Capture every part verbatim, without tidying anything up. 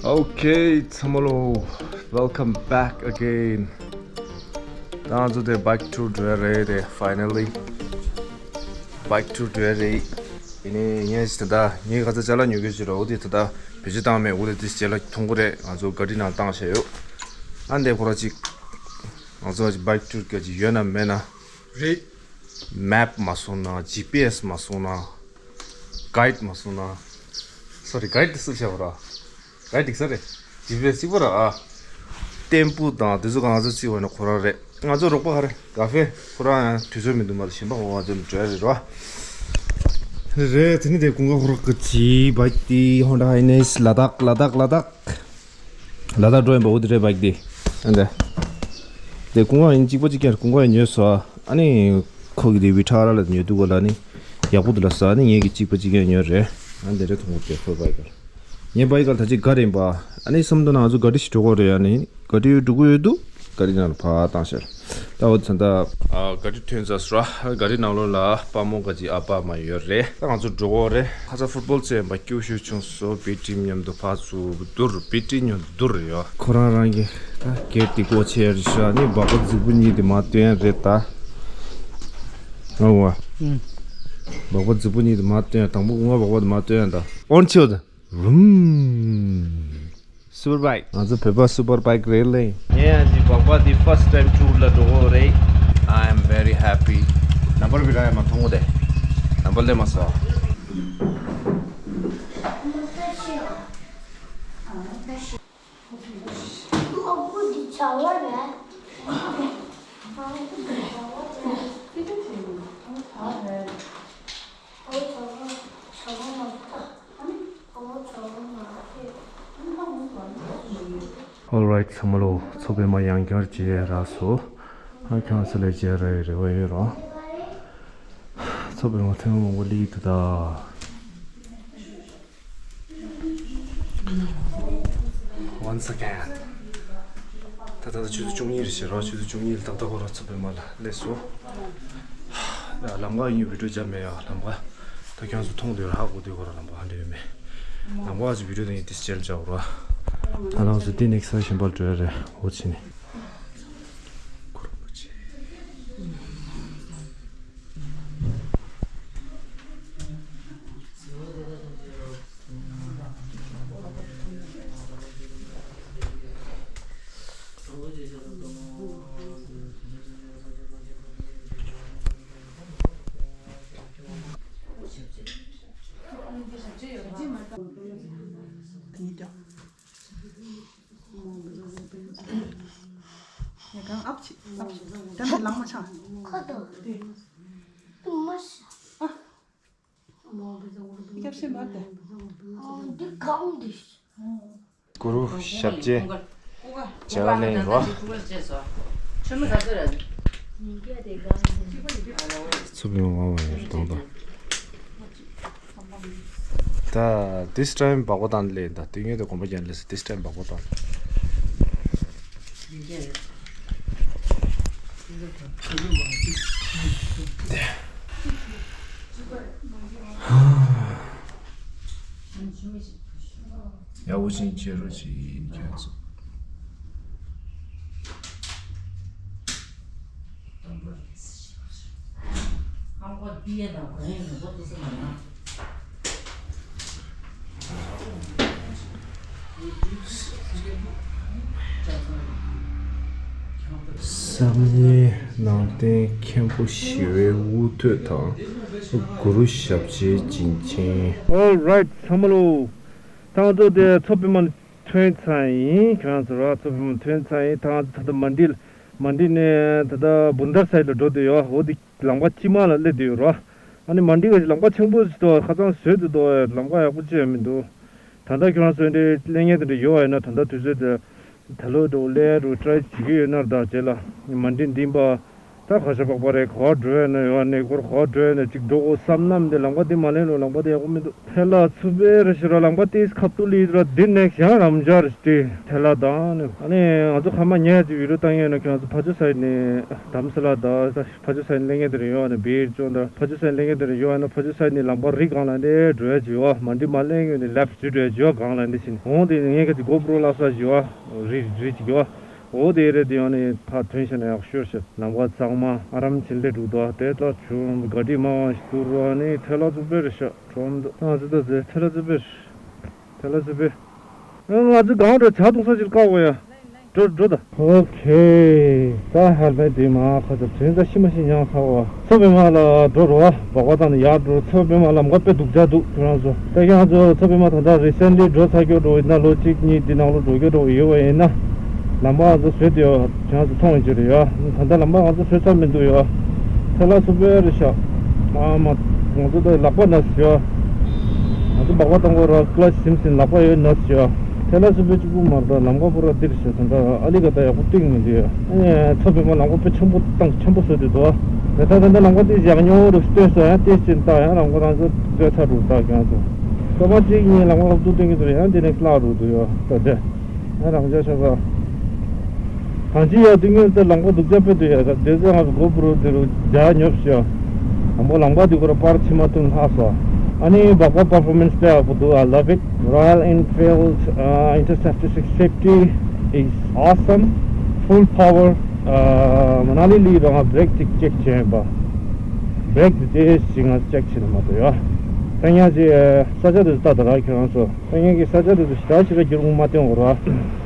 Okay, ཚང་མ་ལོ། Welcome back again. ད་ང་ཚོ་དེ་bike tour འགྲོ་ཡ་རེད་དེ། Finally bike tour འགྲོ་ཡ་རེད། ཡིན་ནའི་ངས་ད་ལྟ་ངའི་ཁ་ཚ་ཅ་ལག་ཉོ་གི་ཅི་རོ། འོ་དེ་ད་ལྟ་བེད་སྤྱོད་བཏང་མེད། འོ་དེ་དེ་ཅ་ལག་ཐོང་གི་རེད། ང་ཚོ་ག་རི་ནང་བཏང་བཞག་ཡོད། ཨ་འདས་ཁོ་ར་ཅིག་ང་ཚོ་bike tour ག་ཅིག་ཡོད་ན་མེད་ན། རེད། Map མ་སོང་ན། G P S མ་སོང་ན། Guide མ་སོང་ན། Sorry, guide དེ་སུ་བྱས་པ་ར། ག་འགྲིག་ས་རེད། ཇི་ཕི་ཨེ་སི་གཅིག་པ་ར་ཨ། ཏེམ་པུ་དང་དེ་ཚོ་གང་ཚོ་རྩིས་པ་ན་ཁོ་རང་རེད། ང་ཚོ་རོགས་པ་ག་རེ་ག་ཧྥེ་ཁོ་རང་ཡང་དུས་ཚོད་མི་འདུག་མ་གཏོགས་གཞན་པ་ཁོ་ང་ཚོ་འགྲོ་ཡ་རེད་ར། རེད། དེ་ནི་དེ་ཀུན་དགའ་ཁོ་རང་གི་ཇི་བའིཀ་དེ་ཧོན་ཌ་ཧའི་ནེ་སི་ལ་དྭགས་ལ་དྭགས་ལ་དྭགས་ལ་དྭགས་འགྲོ་ཡིན་པ། འོ་དེ་རེད་བའིཀ་དེ། ཨ་འདྲ། དེ་ཀུན་དགའ་ཡིན་གཅིག་པ་གཅིག་རྐྱང་ཀུན་དགའ་ཡིན་ཉོས་སོ། ཨ་ནི་ཁོ་གི་དེ་བི་ཁྲ་ར་ལ་ཉོས་འདུག་ག་ལ་ནི་ཡག་པོ་འདུག་ལ་ས། ཨ་ནི་ངེད་ཀྱི་གཅིག་པ་གཅིག་རྐྱང་ཉོས་རེད། ཨ་འདི་རེད། ཐོང་གོ་དེ་ཁོ་བའིཀ་ལ། ངའི་བའིཀ་ལ་ད་ཅི་ག་རེ་ཡིན་པ། ཨ་ནི་སུམ་མདོ་ནང་ང་ཚོ་ག་རི་ཞིག་འགྲོ་གོ་རེད། ཨ་ནི་ག་རི་འགྲོ་གོ་ཡོད་འདུག་ག་རི་ནང་ལ་ཕར་བཏང་ཤར། ད་འོ་ཚ་ད། ཨ་ག་རི་ཐོན་ཚར་སོང་ར། ག་རི་ནང་ལོགས་ལ་དཔའ་མོ་ག་ཅི་ཨ་ཕ་མ་ཡོད་རེད། ད་ང་ཚོ་འགྲོ་གོ་རེད། ཁ་ཚ་ཕུཊ་བོལ་རྩེད་ཡིན་པ་སྐྱིད་ཤོས་བྱུང་སོང་། བི་ཊི་མཉམ་དུ་ཕར་ཚུར་བསྡུར། བི་ཊི་མཉམ་དུ་བསྡུར་ཡོད། ཁོ་རང་རང་གི་ད་གེ་ཊི་དེ་སྒོ་ཕྱེ་ཡ་རེད་ཤག་ནི་སྦག་སྦག་རྫིག་པོ་གཉིས་དེ་མར་བཏོན་ཡ་རེད་ད། ཨ་བ། ཨུམ། སྦག་སྦག་རྫིག་པོ་གཉིས་དེ་མར་བཏོན་ཡ། དང་པོ་ང་སྦག་སྦག་དེ་མར་བཏོན་ཡ་ད། ཨོན་ཆོད། རུམ། སུ་པར་བའིཀ་ང་ཚོ་བོད་པ་སུ་པར་བའིཀ་རེད་ལེ། ངས་ཨ་ཅི་སྦག་སྦག་འདི་first time tour ལ་འགྲོ་གོ་རེད། I am very happy. ནམ་བར་བི་ར་ཡ་མ་མཐོང་གོ་དེ། ནམ་བར་ལེ་མ་སོ། Alright, ཚང་མ་ལོ། མཚོ་པདྨ་ཡང་བསྐྱར་མཇལ་རག་སོང་། ཨ་ཁྱང་ས་ལས་མཇལ་རག་ཡོད་རེ་བ་ཡོད་རོ། མཚོ་པདྨ་ཐེངས་མང་པོ་སླེབས་འདུག་ད། Once again. ད་ད་ལྟ་ཆུ་ཚོད་བཅུ་གཉིས་རེད་ཤག་རོ། ཆུ་ཚོད་བཅུ་གཉིས་ལ་ཏག་ཏག་ཁོ་རང་མཚོ་པདྨ་ལ་སླེབས་སོང་། ལམ་ཁ་ཡིན་བི་ཌིའོ་རྒྱབ་མེད་ཡ། ལམ་ཁ་ད་ཁྱོད་ཚོ་མཐོང་འདོད་ཧ་གོ་འདོད་ཁོ་རང་ལམ་ཁ་ཧ་འདྲ་ཡོད་མེད། ལམ་ཁ་ཅིག་བི་ཌིའོ་དེ་ངས་ཏིས་ཅེར་བྱ་འོ་རོ། ད་ལམ་སུ་དེ་ནེག་སི་ས་གཞན་པར་འགྲོ་ཡ་རེད། འོ་ཕྱི་ནས། ཡ་གང་ཨབ་ཆི་ཨབ་ཆི། ད་ནི་ལངས་མ་ཆགས། ཁ་དོག་དེ་དུ་མ་ཤ། ཨ། སྐྱབས་སེམས་མ་དེ། འདི་གང་འདི། གུ་རུ་ཞབས་རྗེས་བྱ་བ་ལེན་རོ། ཚུབ་ཡོང་བ་བ་ཡོད་དང་དང་། ད་this time སྦག་སྦག་བཏང་ལེ། ད་དུས་ངན་དུ་གོམ་པ་རྒྱག་ལེ། this time སྦག་སྦག་བཏང་། ཡག་པོ་ཅིག་བྱེད་རོགས་གྱིས་ཁྱེད་ཚོ། བསམ་ཡས་ནང་བསྟན་མཁན་པོ་ཞི་བའི་དབུ་ཐོད་དང་། གུ་རུ་ཞབས་རྗེས་བྱིན་ཅན། Alright ཚང་མ་ལོ། ད་ང་ཚོ་དེ་མཚོ་པདྨ་ལ་ཐོན་ཚར་ཡིན། ཁྱེད་རང་ཚོ་ར་མཚོ་པདྨ་ལ་ཐོན་ཚར་ཡིན། ད་ང་ཚོ་ད་ལྟ་མན་ཌི་ལ། མན་ཌི་ནས་ད་ལྟ་བུན་དར་སའིཌ་ལ་འགྲོ་བསྡད་ཡོད། འོ་དེ་ལམ་ཁ་དཀྱིལ་མ་ལ་སླེབས་བསྡད་ཡོད་ར། ཨ་ནི་མན་ཌི་ག་ཅིག་ལམ་ཁ་ཆེན་པོ་ཞིག་འདུག་ཁ་སང་བཟོས་ཏེ་འདུག་ལམ་ཁ་ཡག་པོ་ཅིག་ཡང་མི་འདུག་ད་ལྟ་ཁྱེད་རང་ཚོ་འདི་གླེང་མཁན་དེ་འདྲ་ཡོད་པ་ཡིན་ན། ད་ལྟ་དུས་ཚོད་དེ་ད་ལོ་འགྲོ་གླེང་རུ་ཊ་རའི་བྱེད་ཀྱི་ཡོད་ན། ད་རྗེས་ལ་མན་ཌི་འདི་པ། ད་ ད་ཁ་ཤ་པག་པ་རེད། ག་པར་འགྲོ་ཡ་ན་ཡོད་ནས་སྐོར་ག་པར་འགྲོ་ཡ་ན་ཅིག་འགྲོ་དགོས་བསམ་ནམ་དེ་ལམ་ཁ་དེ་མ་ལེན་ལོ། ལམ་ཁ་དེ་ཡག་པོ་མི་འདུག་ཐལ་ལ་ཚུབ་པའི་རེ་ཞིག་ར་ལམ་ཁ་དེ་ཁ་ཐུག་ལི་ར་འདི་ནེག་ཡང་རམ་འཇར་སྟེ་ཐལ་ལ་དང་ནི་ཨ་ནི་ང་ཚོ་ཁ་མ་ཉལ་ཅིག་བི་ཌི་ཡོ་བཏང་ཡས་ན་ཁྱོད་ང་ཚོ་ཕ་ཇོ་སའིད་ནས་དྷ་རམ་ས་ལ་དང་ཕ་ཇོ་སའིད་ལེན་མཁན་དེ་རེ་ཡོད་ཨ་ནི་བིར་ཅོན་དང་ཕ་ཇོ་སའིད་ལེན་མཁན་དེ་རེ་ཡོད་ཨ་ནི་ཕ་ཇོ་སའིད་ནས་ལམ་ཁ་རི་སྒང་ལ་འདི་འགྲོ་ཡ་ཅིག་ཡོད་མ་འདི་མ་ལེན་ཡོད་ནི་ལེབ་ཅིག་འགྲོ་ཡ་ཅིག་ཡོད་སྒང་ལ་འདི་བཞིན་འོང་དེ་ངས་ཁ་ཅིག་གོ་པྲོ་ལ་ས་ཅིག་ཡོད་རི་རི་ཅིག་ཡོད། འོ་དེ་རེད་དེ་ཡང་ནི་ཕ་ཐོན་ཤ་ན་ཡག་ཤོར་ཤ་ལམ་ཁ་གཙང་མ་ཨ་རམ་ཆེན་ལེ་འགྲོ་དོ་དེ་ལྟ་བྱུང་ག་དྲི་མ་བ་ཞིག་ཏུ་རོ་ནི་ཐལ་ལ་ཚུབ་པེ་རེ་ཤ་ཁྲོམ་དུ་ང་ཚོ་ད་ཟེ་ཐལ་ལ་ཚུབ་པེ་རེ་ཐལ་ལ་ཚུབ་པེ་ང་ཚོ་གང་འདྲ་ཇ་འཐུང་ས་ཅིག་བཀག་དགོས་ཡ། འགྲོ་འགྲོ་ད། ཨོ་ཁེ། ད་ཧལ་མེད་དེ་མ་ཁ་ཚ་དྲན་ད་ཤི་མ་ཤི་ཉང་ཁ་བ། ཚ་བའི་མ་ལ་འགྲོ་རོ་བ། སྦག་སྦག་བཏང་ནས་ཡར་འགྲོ། ཚ་བའི་མ་ལམ་ཁ་དཔེ་སྡུག་ཅག་འདུག་ཁྱོད་རང་ཚོ། ད་ཁྱོད་རང་ཚོ་ཚ་བའི་མ་ད་ལྟ་རི་སེན་ལི་འགྲོ་ཚར་སྐྱོ་འགྲོ་ཡིན་ན་ལོ་གཅིག་གཉིས་འདི་ནང་ལོ་འགྲོ་སྐྱོ་འགྲོ་ཡོད་པ་ཡིན་ན། ལམ་ཁ་ང་ཚོ་བཟོས་ཏེ་ཡོད་ཁྱོད་རང་ཚོ་མཐོང་ཡོད་ཀྱི་རེད་ཡ། ད་ལྟ་ལམ་ཁ་ང་ཚོ་བཟོས་ཚར་མི་འདུག་ཡ། ཐལ་ལ་ཚུབ་པའི་རེད་ཤག་ཨ་མ། ང་ཚོ་ད་ལག་པ་ན་ཟེར་ཡ། ང་ཚོ་སྦག་སྦག་བཏང་དགོས་ར་ཀླ་ཟིམ་ཟིན་ལག་པ་ཡོད་ན་ཟེར་ཡ། ཐལ་ལ་ཚུབ་པའི་གཅིག་པུ་མ་རེད་ད་ལམ་ཁ་པུ་ར་འདིར་ཞེས་ད་ཨ་ལི་ག་ད་ཡག་པོ་སྟེང་མི་འདུག་ཨ་ནི་ཚ་བའི་མ་ལམ་ཁ་དཔེ་ཆེན་པོ་བཏང་ཆེན་པོ་བཟོས་ཏེ་འདུག་ཨ། ད་ད་ད་ལམ་ཁ་འདི་ཡག་ཉོ་རུ་སྟོན་སོ་ཡང་ཏེ་ཅིན་ད་ཡང་ལམ་ཁ་རང་ཚོ་བཟོས་ཚར་འདུག་ད་ཁྱོད་ཚོ་སྐར་མ་གཅིག་གཉིས་ལམ་ཁ་ཁ་ཐུག་སྟོན་གྱི་འདུག་ཡང་འདི་ནས་བརླག་འགྲོ་འདུག་ཡོད་ད་དེ་ཡང་རང་ཅག་ཤ་ཚ། གང་ཅི་ཡག་འདི་ངས་ད་ལམ་ཁ་སྡུག་ཅག་དཔེ་འདུག་ཡ་ད་དེ་ཚོ་ང་གོ་པྲོ་དེ་རུ་རྒྱ་ཉོབ་ཤོག་དང་པོ་ལམ་ཁ་འདི་ཁོ་ར་པར་ཕྱི་མ་ཐོན་ལྷག་སོ། ཨ་ནི་སྦག་སྦག་པར་ཕོར་མེན་སི་དཔེ་ཡག་པོ་འདུག I love it. Royal Enfield uh, Interceptor six fifty is awesome. Full power. Manali ལི་རང་བྷི་རེག་ཅིག་ཅེག་བྱས་ཡིན་པ། བྷི་རེག་དེ་ཅེག་ཅིག་ང་ཅེག་བྱེད་ནི་མ་གཏོགས་ཡ། ད་ཉག་ཅིག་ས་ཆ་དེ་ཚོ་ལྟ་དང་ར་ཁྱོད་རང་ཚོ། ད་ངས་ཀྱི་ས་ཆ་དེ་ཚོ་ཞེ་དྲག་ཞེ་དྲག་འགྱུར་ཁུངས་མ་བསྟན་འོ་ར།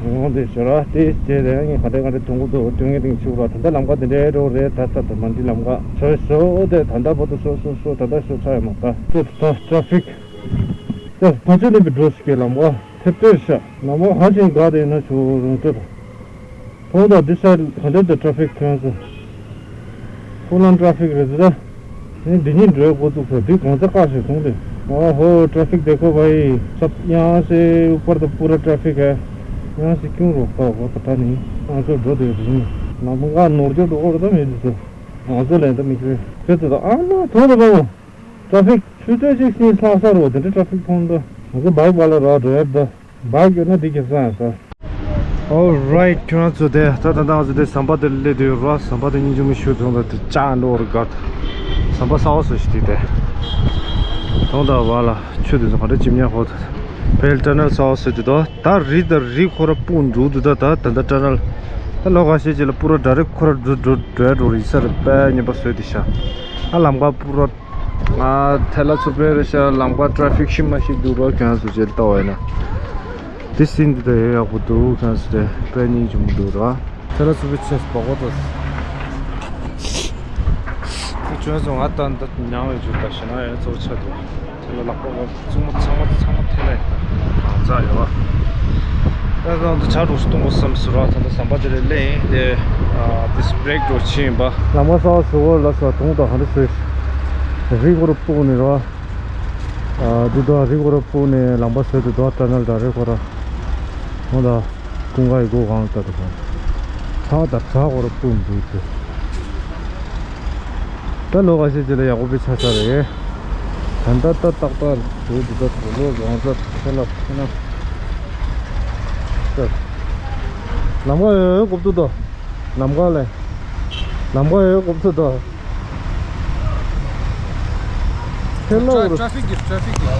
འོང་དེ་ཞོ་ར་དེ་བྱས་ཏེ་ངས་ག་འདྲ་ག་འདྲ་ཐོན་གི་འདུག་སྟོན་ངེས་དེང་ཕྱུག་ར་ད་ལྟ་ལམ་ཁ་དེ་འདྲའི་འགྲོ་རེད། ད་ད་ད་མ་འདི་ལམ་ཁ་ཞོ་ཞོ་དེ་ད་ལྟ་བར་དུ་ཞོ་ཞོ་ཞོ་ད་ལྟ་ཞོ་ཆ་ཡོད་མ་ད་ད་ད་ཊ་ཕིག་ད་ཕ་ཆོས་གླིང་པའི་འགྲོ་ཞིག་གི་ལམ་ཁ་ཐེབས་ཏེ་ཤ་ལམ་ཁ་ཧ་ཅང་དགའ་དེ་ན་ཆུ་རུང་ཏོ། ཕོ་དང་འདི་ས་ག་འདྲ་དུ་ཊ་ཕིག་ཐོན་སོང་། ཕོ་ལམ་ཊ་ཕིག་རེད་ཟེར། ཨེ་འདི་གཉིས་འགྲོའི་འགོ་བཙུགས་སོང་། འདི་གང་ཚ་བཀག་ཞིག་སོང་སྟེ། ཨོ་ཧོ་ཊ་ཕིག་དེ་ཁོ་བའི་སབ་ཡང་སེ་ཨུ་པར་དུ་པུ་ར་ཊ་ཕིག་ཧེ། ཡང་སེ་ཀྱུང་རོགས་ཏོ་གོ་ད་ད་ནི་ང་ཚོ་འགྲོ་དེ་རིང་ལམ་ཁ་ནོར་རྒྱུ་འགྲོ་འོར་ད་མེད་དུ་སོ། ང་ཚོ་ལན་ད་མི་ཁྱོད་ཁྱོད་ཚོ་ད་ཨ་མ་ཐོ་ད་བའོ། ཊ་ཕིག་ཆུ་ཚོད་གཅིག་ཕྱིན་ལྷག་ས་རོ་དེ་འདྲ་ཊ་ཕིག་ཐོན་ད། ང་ཚོ་བའིག་བ་ལ་ར་འགྲོ་ཡ་ད། བག་ཡོད་ན་འགྲིག་གི་ས་ཡང་ས། Alright ཁྱོད་རང་ཚོ་དེ་ད་ད་ད་ང་ཚོ་དེ་ཟམ་པ་དེ་སླེབས་དུས་ར་ཟམ་པ་དེ་སྙིང་རྗེ་མོ་ཞུ་ཐོང་ད་དེ་ཅག་འགྲོ་བར་དགའ། ཟམ་པ་གསར་པ་བཟོ་ཞིག་དེ་དེ་ཐོང་ད་བ་ལ་ཆུ་དེ་ཚོ་ག་འདྲ་ཅིམ་ཉག་ཧོ་ད་བེལ་ཊ་ནལ་གསར་པ་བཟོ་དེ་དོ་ད་རི་ད་རི་ཁོ་ར་སྤུངས་འགྲོ་དུ་ད་ད་ད་ད་ཊ་ནལ་ད་ལོ་ག་ཤེད་ཅིག་ལ་པུ་ར་ཌ་རེག་ཁོ་ར་འགྲོ་འགྲོ་འགྲོ་ཡ་འགྲོ་རི་ས་རི་པའི་ཉེན་པ་བཟོས་དེ་ཤ་ཨ་ལམ་ཁ་པུ་ར། ང་ཐལ་ལ་ཚུར་ཕེབས་རེད་ཤག་ལམ་ཁ་ཊ་ཕིག་ཤི་མ་ཤི་འདུག་རོགས་ཁྱོད་ཚོ་བྱེད་ལྟ་བ་ཡིན་ན། དེ་སྲིད་འདི་ད་ཡོད་ཡག་པོ་འདུག་ཁྱོད་ཚོ་དེ་དཔེ་སྙིང་རྗེ་མོ་འདུག་ར། ཐལ་ལ་ཚུར་ཕེབས་ཆེས་སྤོག་པོ་ད། ཁྱོད་ཚོ་ང་ད་འདི་མྱང་བའི་རྒྱུ་ད་ཞེ་ན་ཡོད་གཙོ་ཆ་དེ། ཐལ་ལ་ལག་པ་བ་གཙུག་མོ་ཚང་མ་ཚང་མ་ཐལ་ལ་ཡིན་ད། གང་ཚ་ཡོད་བ། ད་ད་འདི་ཇ་འདྲ་ཞིག་འཐུང་དགོས་བསམ་སོང་ར། ད་ད་ཟམ་པ་དེ་ལས་ལེན་ཡིན་དེ། ཨ་དེ་སི་བྷི་རེག་འདྲ་ཕྱིན་ཡིན་པ། ལམ་ཁ་གསར་པ་བཟོ་བར་ལ་ས་དུང་དང་ག་འདྲ་བཟོས། རི་སྐོར་སྤུག་ནས་ར། ཨ་འདི་དང་རི་སྐོར་སྤུག་ནས་ལམ་པ་བཟོས་ཏེ་དོ་ཊ་ནལ་དང་རི་སྐོར་ར། ཧོ་ད་ཀུན་དགའ་ཡི་སྒོ་གང་ལ་ལྟ་དུ་གང་། ཁྲག་དང་ཁྲག་སྐོར་སྤུག་འདུག་ཅེས། ད་ལོ་ག་ཤེད་ཅིག་ལ་ཡག་པོ་པའི་ཆ་ས་རེད། ད་ད་ད་ཏག་ཏག་དུ་དུ་ད་དུ་ལོ་རང་ས་ཁེ་ལ་ཁེ་ན། ལམ་ཁ་ཡོད་ཡོད་གོབ་ཏུ་དོ། ལམ་ཁ་ལས། ལམ་ཁ་ཡོད་གོབ་ཏུ་དོ། ཁེ་ལ་ཊ་ཕིག་གི་ཊ་ཕིག་གི།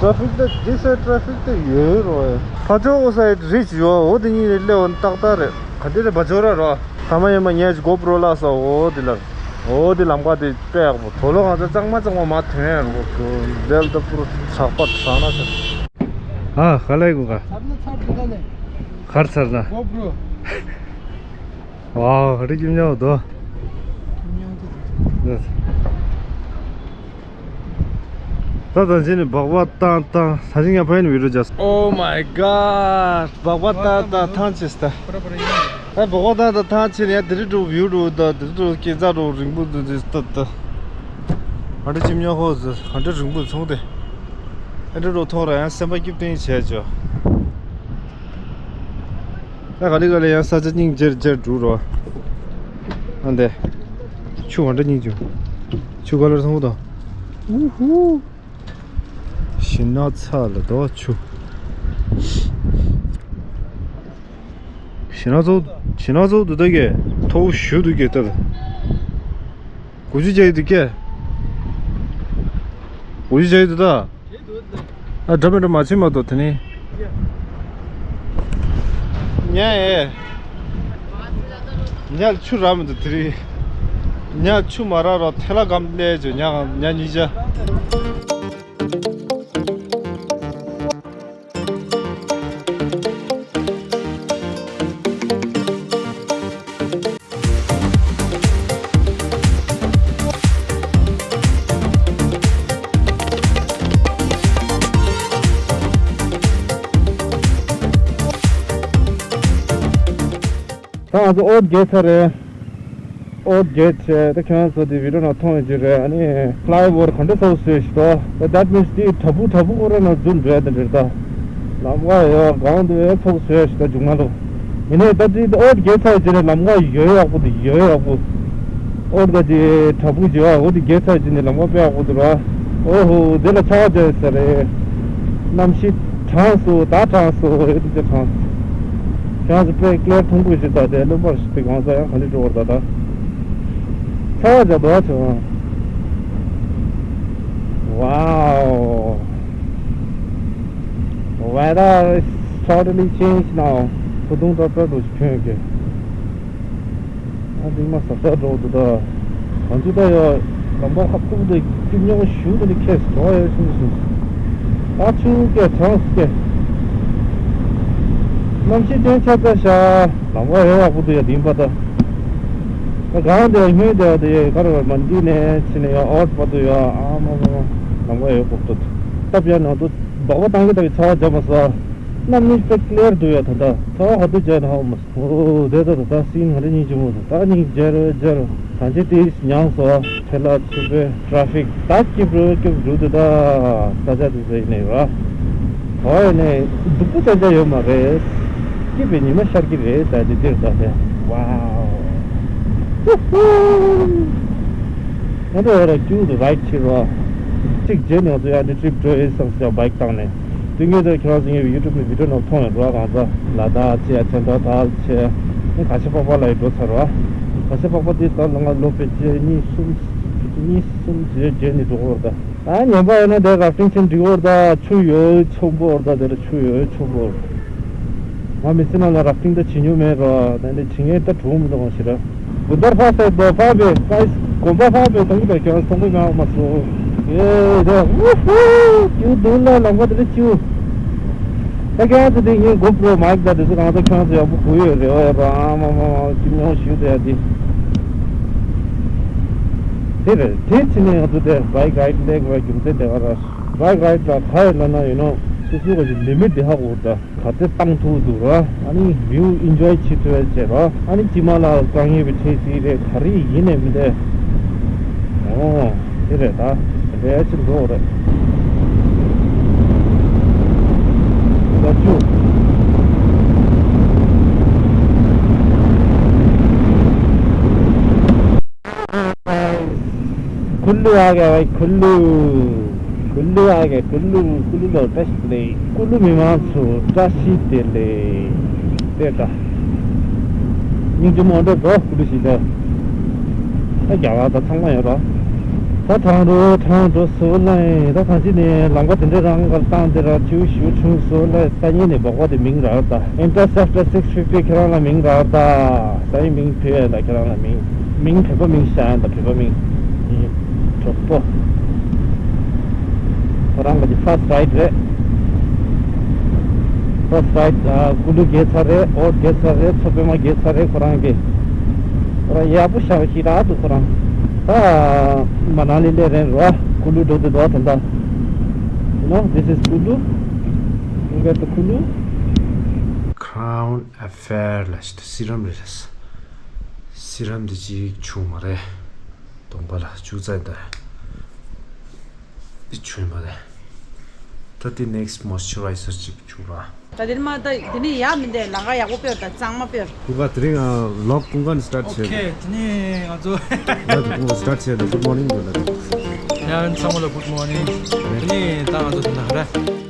ཊ་ཕིག་དེ་ཇི་སའི་ཊ་ཕིག་དེ་ཡོད་རོ། ཕ་ཇོ་འོ་སའི་རིགས་ཡོད་འོ་དེ་གཉིས་ལས་ལེའོ་ཏག་ཏག་རེད། ག་དེ་རེད་ཕ་ཇོ་ར་རོ། ཐ་མ་ཡོད་མ་ཉལ་གྱི་གོ་པྲོ་ལ་ས་འོ་དེ་ལ། འོ་དེ་ལམ་ཁ་དེ་དཔེ་ཡག་པོ་དོ་ལོ་ང་ཚོ་གཙང་མ་གཙང་མ་མ་ཐོན་ཡ་རོ་ཁོ་དེལ་ད་པུ་རོ་ཚགས་པ་ཚ་ན་ཚ། ཨ་ཧ་ལས་གོ་ག་ཚར་ན་ཚར་འདུག་ད་ལས། གར་ཚར་ན། གོ་པྲོ། ཝའོ་རི་ཀྱི་མྱོང་དོ། ད་ད་ཅི་ནི་སྦག་སྦག་བཏང་བཏང་ས་ཞིང་ཡང་ཕན་བི་རུ་ཇ། Oh my god སྦག་སྦག་བཏང་བཏང་ཐང་ཆད་ད། ཨ་སྦག་སྦག་བཏང་བཏང་ཐང་ཆད་ཡ་དེ་རི་འགྲོ་བིའུ་འགྲོ་ད་དེ་རི་འགྲོ་སྐྱེ་འཚར་འགྲོ་རིང་པོ་འདུག་ཅི་ད་ད། ཨ་འདྲ་ཅི་མྱོང་ཧོ་ཟེར་ཨ་འདྲ་རིང་པོ་ཚོང་དེ། ཨ་འདྲ་འགྲོ་ཐོང་ར་ཡང་སེམས་པ་སྐྱིད་སྟེང་བྱས་ཅོ། ད་ག་ལེ་ག་ལེ་ཡང་ས་ཆ་སྙིང་རྗེར་རྗེར་འགྲོ་རོ། ཨ་འདས། ཆུ་ག་འདྲ་རྙིང་བྱུང་། ཆུ་ག་ལེར་སོང་དང་། ཨུ་ཧུ། ཞི་ན་ཚ་ལ་དོ་ཆུ། ཞི་ན་ཚོ། ཞི་ན་ཚོ་དུ་ད་གེ། ཐོ་བུ་ཞུ་དུ་གེ་ད། གུ་ཅུ་ཅེ་དུ་གེ། གུ་ཅུ་ཅེ་དུ་ད། ཨ་འདྲ་མི་འདྲ་མ་ཕྱིན་མ་གཏོགས་དེ་ནི། ཉ་ཨེ། ཉ་ཆུ་ར་མི་འདུག་དེ་རིང་། ཉ་ཆུ་མ་རག་རོགས་ཐལ་ལ་སྒམ་སླེ་བྱོས། ཉ་ཉ་གཉིས་ཆ། ད་ང་ཚོ་ཨོ་རྒྱལ་ཚར་རེད། ཨོ་རྒྱལ་ཚར། ད་ཁྱེད་རང་ཚོ་དེ་བི་ཌིའོ་ནང་མཐོང་ཡོད་ཀྱི་རེད། ཨ་ནི་ཕ་ལའི་ཨོ་ཝར་ག་འདྲ་ཚོགས་བཟོས་ཤི་ཏོ། ད་that means དེ་དྲ་འབུ་དྲ་འབུ་ཁོ་རང་ནང་འཛུལ་འགྲོ་ཡ་དེ་འདྲ་རེད་ད། ལམ་ཁ་ཡོད་གང་དུ་ཚོགས་བཟོས་ཤི་ད་མཇུག་མ་ལོ། ཡིན་ནའི་ད་དེ་ཨོ་རྒྱལ་ཚར་ཡོད་ཀྱི་རེད། ལམ་ཁ་ཡོད་ཡག་པོ་དེ་ཡོད་ཡག་པོ། ཨོ་ད་དེ་དྲ་འབུ་བྱེད་ཡག་ཨོ་དེ་རྒྱལ་ཚར་ཡོད་ཀྱི་ནི་ལམ་ཁ་དཔེ་ཡག་པོ་དེ་ར། ཨོ་ཧོ་དེ་ལ་ཚ་བ་རྒྱག་ས་རེད། གནམ་གཤིས་གྲང་སོ་ད་གྲང་སོ་ཨེ་དེ་ཚེ་གྲང་སོ། ཁྱེད་རང་ཚོ་དཔེ་ཀླད་མཐོང་གི་ཞིག་ད་དེ་བློན་པར་ཞིག་དེ་གང་ས་ཡང་ག་ལེ་འགྲོ་བར་ད་ད། ཚ་བ་རྒྱག་དོ་ཚོ། Wow. Weather is totally changed now. བུ་དུང་ཏོག་ཏོག་ཏུ་ཁྱོད་ཀྱི། ཨ་འདི་མ་ས་ས་འགྲོ་འདུག་ད། ང་ཚོ་ད་ཡ་ལམ་པ་ཁ་ཁུག་ཏུ་སྐྱིད་ཉོག་ཞུ་དུ་ནི་ཁེས་འགྲོ་ཡ་ཤུང་ཤུང་། ད་ཆུ་སྐད་གྲང་སྐད། གནམ་གཤིས་ཅན་ཆ་ཚ་ཤ། ལམ་པ་ཡ་ཡག་པོ་འདུག་ཡ་དིན་པ་ད། ད་གང་དེ་སྔོན་དེ་དེ་ག་རེ་མ་འདི་ནས་ཕྱིན་ནས་ཡ་ཨོར་བར་དུ་ཡ་ཨ་མ་མ་མ་ལམ་པ་ཡ་ཡག་པོ་འདུག་སྟབས་ཡ་ནང་དུ་སྡོག་པ་བཏང་གི་ད་གི་ཚ་བ་རྒྱབ་མ་ས། གནམ་ནི་དཔེ་ཀླེར་འདུག་ཡ་ད་ད་ཚ་བ་ག་དུས་རྒྱབ་ན་ཧ་མ་སོང་། ཨོ་དེ་ད་ད་ད་སིན་ང་རེ་སྙིང་རྗེ་མོ་འདུག་ད་སྙིང་རྗེ་རུ་རྗེ་རུ་ད་ཅི་དེ་མྱངས་སོ། ཁྲེ་ལ་ཚུར་པའི་ཊ་ཕིག་ད་སྐྱིབ་རུ་སྐྱིབ་རུ་དུ་ད་ས་ཆ་དུ་ཟེར་ནས་ར། ད་ཡ་ནས་སྡུག་པོ་ཅན་ཅན་ཡོད་མ་རེད། སྐྱིད་པའི་ཉི་མ་ཤར་གྱི་རེད་ད་དེ་འདིར་ད་དེ། Wow. ང་ཚོ་ཡ་ར་ཀྱུ་དུ་རའིཌ་བྱེད་རོགས། གཅིག་རྗེས་ནས་ང་ཚོ་ཡ་འདི་ཊི་རིབ་འགྲོ་ཡི་བསམ་སོང་བའིཀ་བཏང་ནས། དེ་སྔོན་དུ་ཁྱེད་རང་ཚོ་ངའི་ཡུ་ཊུབ་ནས་བི་ཌིའོ་ནང་མཐོང་ཡོད་རོགས། གང་ས་ལ་དྭགས་ཆེ་ཡ་ཆེ་འདྲ་དག་ཆེ་ནི་ག་ཤེད་པག་པ་ལ་ཡི་འགྲོ་ཚར་རོགས། ག་ཤེད་པག་པ་དེ་ད་ལ་ང་ལོ་པེ་ཆེ་གཉིས་གསུམ་གཉིས་གསུམ་བྱེད་རྗེས་ནས་འགྲོ་གོ་ར་ད། ཨ་ཉན་པ་ཡོད་ན་དེ་ར་ཕིང་ཆེན་འགྲིག་གོ་ར་ད། ཆུ་ཡོད་ཆོམ་པོ་ར་ད། དེ་ར་ཆུ་ཡོད་ཆོམ་པོ་ར། ང་མི་ཚེ་ནང་ལ་ར་ཕིང་ད་བྱེད་མྱོང་མེད་རོགས། ད་འདི་བྱེད་ངེས་ད་གྲུང་མི་འདུག་གང་ཞེ་ར། དགོན་པར་ཕར་ཕེབས་དོ་ཕར་ཕེབས་ཀའི་དགོན་པ་ཕར་ཕེབས་གཏོང་གི་ད་ཁྱོད་མཐོང་གི་མ་མ་སོང་། ཨེ་ད་ཝུ་ཧུ་ཀྱུ་དུ་ལ་ལམ་ཁ་དེ་ལ་ཅིའུ། ད་ཁྱོད་ཚོ་དེ་ངའི་གོ་པྲོ་མའིཀ་ད་དེ་ཚོ་གང་ཚོ་ཁྱོད་ཚོ་ཡག་པོ་གོ་ཡོད་རེད་བ་ཡ་རོ། ཨ་མ་མ་མ་ཅི་མྱོང་ཞུ་དེ་ཡ་དེ། དེ་རེད་དེ་ཕྱི་ནས་ང་ཚོ་དེ་བའིཀ་རའིཌ་སླེབས་པའི་རྒྱུ་མཚན་དེ་ག་རེད། བའིཀ་རའིཌ་ལ་ག་རེ་ལབ་ན་ཡིན་ནོ་སོ་སོ་ག་ཅིག་ལི་མིཊ་དེ་ཧ་གོ་ད། ག་ཚོད་བཏང་ཐུབ་འདུག་ར། ཨ་ནི་བིའུ་ཨིན་ཇོའི་བྱེད་ཐུབ་ཡ་བྱེད་ར། ཨ་ནི་དཀྱིལ་མ་ལ་དཀའ་ངལ་བའི་འཕྲད་སྲིད་རེད། ག་རེ་ཡིན་ནས་མི་འདྲ། ཨོ་དེ་རེད་ད། དེ་འདྲ་ཡ་ཅིག་འགྲོ་རེད། ད་ཅུ། ཀུ་ལུ་ཨ་ག་བའི་ཀུ་ལུ། ཀུ་ལུ་ཨ་ག་ཀུ་ལུ། ཀུ་ལུ་ལོ་བཀྲ་ཤིས་བདེ་ལེགས། ཀུ་ལུ་མི་མང་ཚོ་བཀྲ་ཤིས་བདེ་ལེགས། དེ་ལྟ། སྙིང་རྗེ་མོ་འདྲ་འགྲོ་ཀུ་ལུ་ཞིག་ལ། ད་རྒྱ་གར་ད་ཚང་མ་ཡོད་རོ། ད་ཐང་རུ་ཐང་རུ་སོ་ལ་ད་ཐང་ཅི་ནས་ལམ་ཁ་དེ་འདྲ་རང་གར་བཏང་དེ་ར་ཆུ་ཞུ་ཆུང་སོ་ལ་ད་ཉིན་ནས་འབོག་པ་དེ་མིང་རག་ད། Interceptor six fifty ཁྱེད་རང་ལ་མིང་རག་ད། ད་ཡིན་མིང་བོད་ཡ་ད་ཁྱེད་རང་ལ་མིང་། མིང་བོད་པ་མིང་བཞག་ཡིན་ད་བོད་པ་མིང་། གྲོགས་པོ། ཁོ་རང་གི་ཕར་སི་རའིཌ་རེད། ཕར་སི་རའིཌ་ཨ་ཀུ་ལུ་རྒྱལ་ཚར་རེད། ཨོ་རྒྱལ་ཚར་རེད། མཚོ་པདྨ་རྒྱལ་ཚར་རེད། ཁོ་རང་གི་ཁོ་རང་ཡག་པོ་བཞག་ཤི་རག་འདུག་ཁོ་རང་ད་མ་ན་ལི་ལས་རན་རོ། ཀུ་ལུ་འགྲོ་དུས་འདུག་ད་ད། You know, this is Kulu. Look at the Kulu. Crown Affair ལ་ཞིག་ཏུ་སི་རམ་རེད། སི་རམ་འདི་གཅིག་བྱུང་མ་རེད། གདོང་པ་ལ་བཅུག་ཙམ་ད། འདི་བྱུང་མ་རེད། ད་དེ་next moisturizer ཅིག་བྱུག་ར། ད་དེ་ནི་མ་ད་དེ་ནི་ཡག་མི་འདུག་ལམ་ཁ་ཡག་པོ་སྤེལ་ད་གཙང་མ་སྤེལ། ཁུ་ག་དེ་རིང་ལོག་ཀུན་ག་ནས་start བྱས། ཨོ་ཁེ། དེ་ནི་ང་ཚོ་ང་ཚོ་ཀུན་ག་start བྱས་ད་good morning འདུག་ལ། ཡང་ཚང་མ་ལ་good morning། དེ་ནི་ད་ང་ཚོ་དེ་ན་ར།